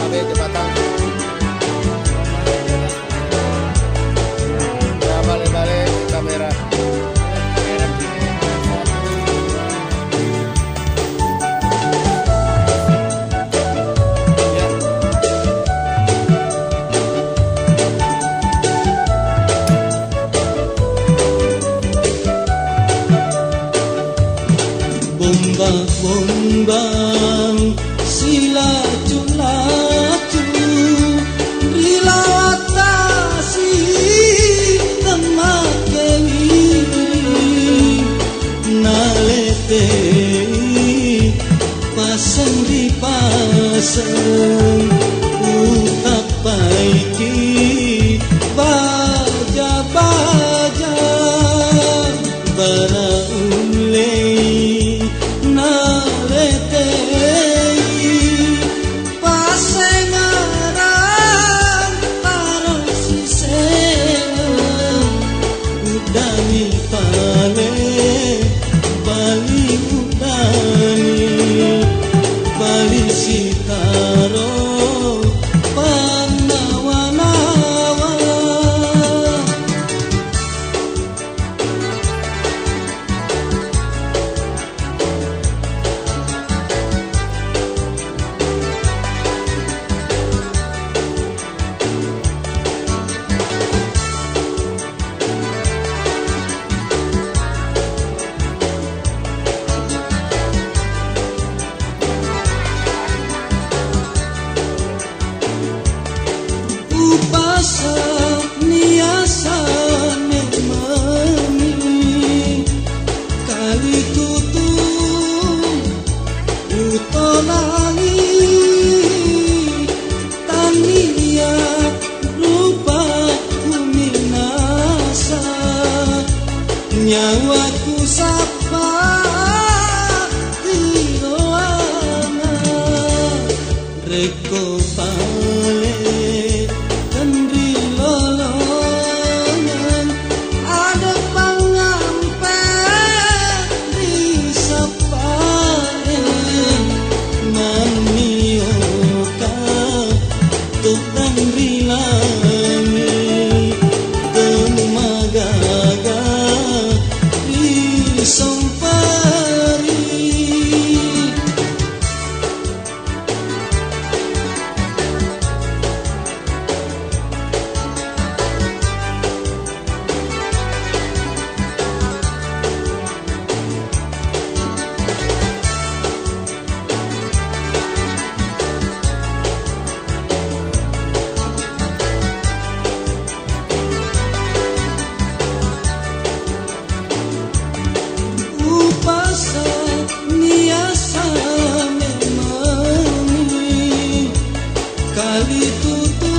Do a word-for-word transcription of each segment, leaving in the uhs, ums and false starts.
Jembatan. Ya, balik-balik ke kamera. Ya. Bombang-bombang silaju-laju ri lattasi temmakkewi naletei paseng ri paseng utappaiki baja-baja. Bara ullei naletei pasengarang taro siseng, uddani pale bali uddani, bali sitaro pannawa-nawa. Upasa niasa memani kali tutu utonangi tania rupa kuminasa nyawaku sappa tiroana. Rekko pale tenri lolongeng, ada pangampe ri sappae, mannioka tu tenri langi, temagaga ri sompari. Upasa niasa memani kali tutu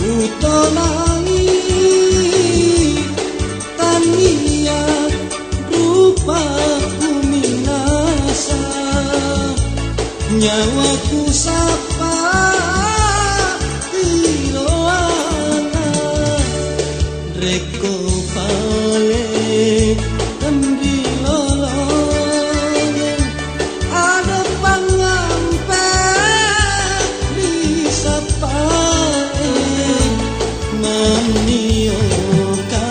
utonangi tania rupa kuminasa nyawaku sappa tiroana. Rekko pale tenri lolongeng, ada pangampe ri sappae, mannioka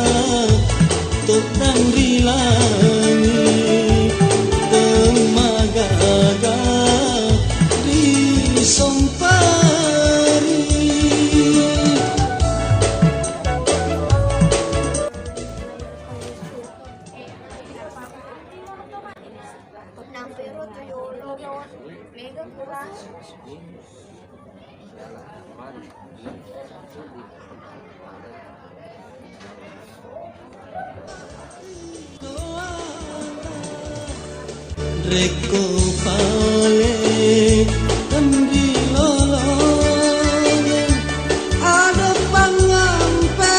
toddang ri langi, temagaga ri sompari. Rekko pale tenri lolongeng, ada pangampe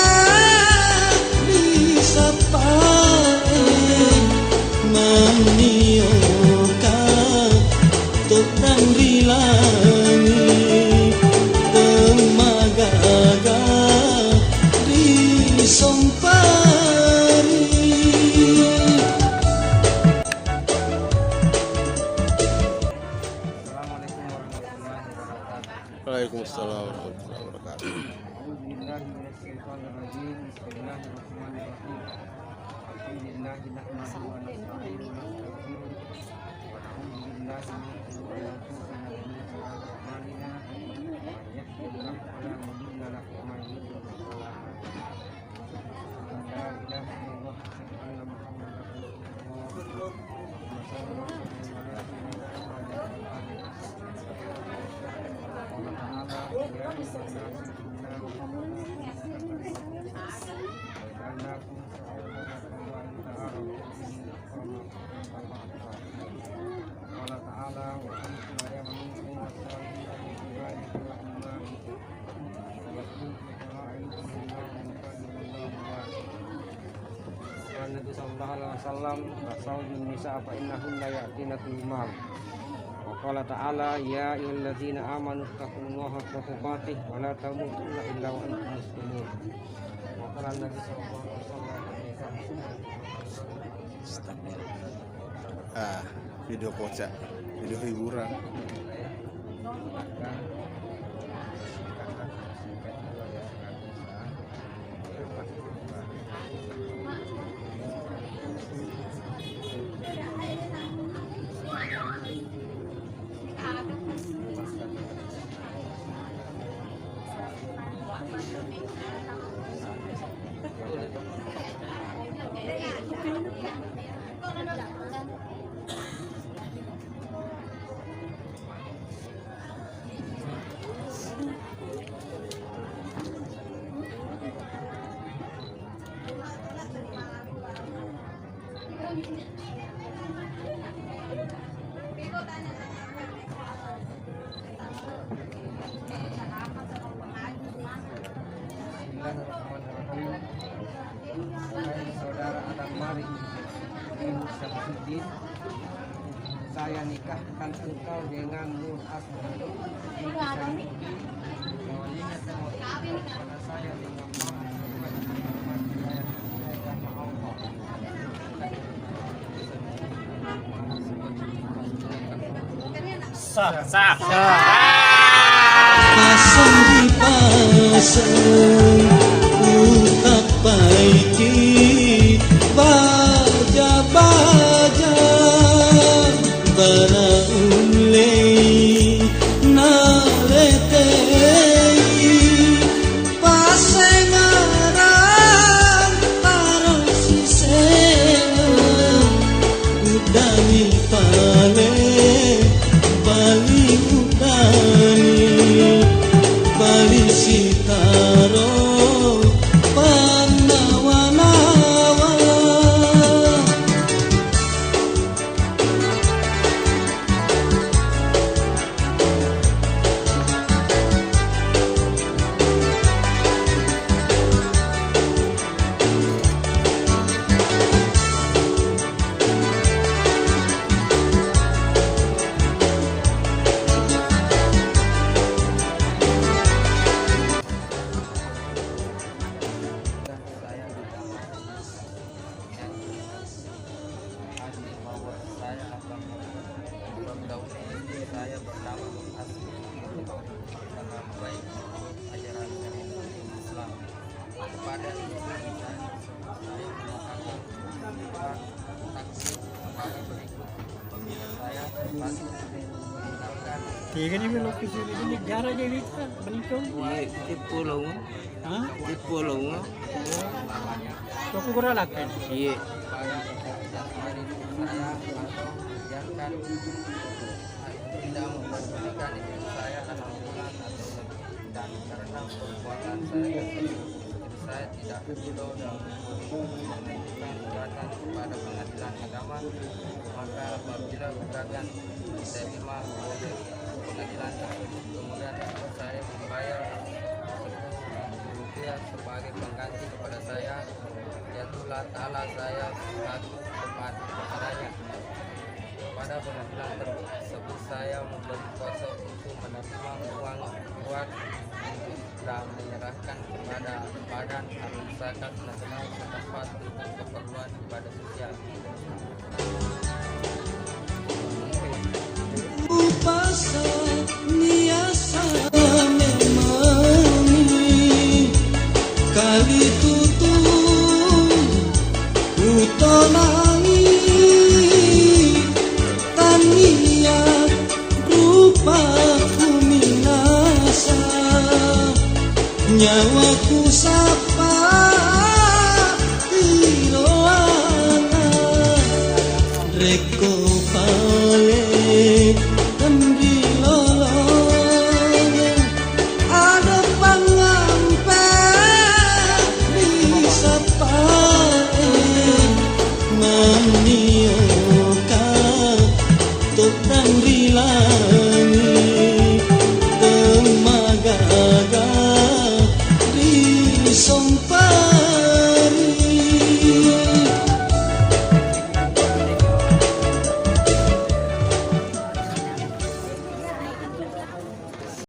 ri sappae, mannioka toddang ri langi, temagaga ri sompari. Assalamualaikum warahmatullahi Waalaikumsalam warahmatullahi wabarakatuh. أعوذ بالله من الشيطان الرجيم. بسم الله الرحمن الرحيم. الحمد لله نحمده ونستعينه ونستغفره ونعوذ بالله من شرور أنفسنا ومن سيئات أعمالنا. من يهده الله فلا مضل له ومن يضلل فلا هادي له. أشهد أن لا إله إلا الله، أشهد أن محمدا رسول الله. اللهم صل وسلم على سيدنا محمد وعلى آله وصحبه وسلم. قال تعالى: يا أيها الناس اتقوا ربكم الذي خلقكم من نفس واحدة وجعل منها زوجها وبث منهما رجالا كثيرا ونساء. قال تعالى: وأنتم أعلم من هو الصالح من عبادكم الرحمن. قال النبي صلى الله عليه وسلم: تزوجوا النساء فإنهن يأتيكم المال. وقال تعالى: يا أيها الذين آمنوا اتقوا الله حق تقاته ولا تموتن إلا وأنتم مسلمون. وقال النبي صلى الله عليه وسلم: Ah, video kocak, video hiburan. Bismillahirrahmanirrahim. Hai saudara Adam Malik bin Syamsuddin, saya nikahkan engkau dengan Nur Asma. Walinya terwakilkan kepada saya dengan mahar sebulan karena saya cintai karena Allah. Sah. Sah. Pasang-pasang utappaiki baja-baja bara ullei naletei. Pasengarang taro siseng, udani pale bali udani, bali sitaro pannawa-nawa. Saya minta maaf yang sebesar-besarnya. Hasil bahwa saya akan mempergauли istri saya bernama Nur Asmi karena baik menurut ajaran syariat Islam. Kepada istri saya, saya mengatakan takdir sebagai berikut. Apabila saya dapat meninggalkan Tiga ni belok ke sini, ini gara aja ini kan, bencong. Iya, di pulau. Hah? Di pulau. Toko gora lakan. Iya. Tidak memperdulikan istri saya enam bulan atau lebih, dan karena perbuatan saya tersebut, istri saya tidak ridho dan mengajukan gugatan kepada pengadilan agama. Maka apabila gugatan diterima oleh pengadilan tersebut, kemudian saya membayar sepuluh ribu rupiah sebagai pengganti kepada saya, yaitu taat saya selaku taat kepadanya. Pada pengadilan tersebut, saya memberi kuasa untuk menerima uang suap dan menyerahkan kepada Badan Amil Zakat Nasional setempat untuk keperluan ibadah sosial. Upasa niasa Nyawaku sapa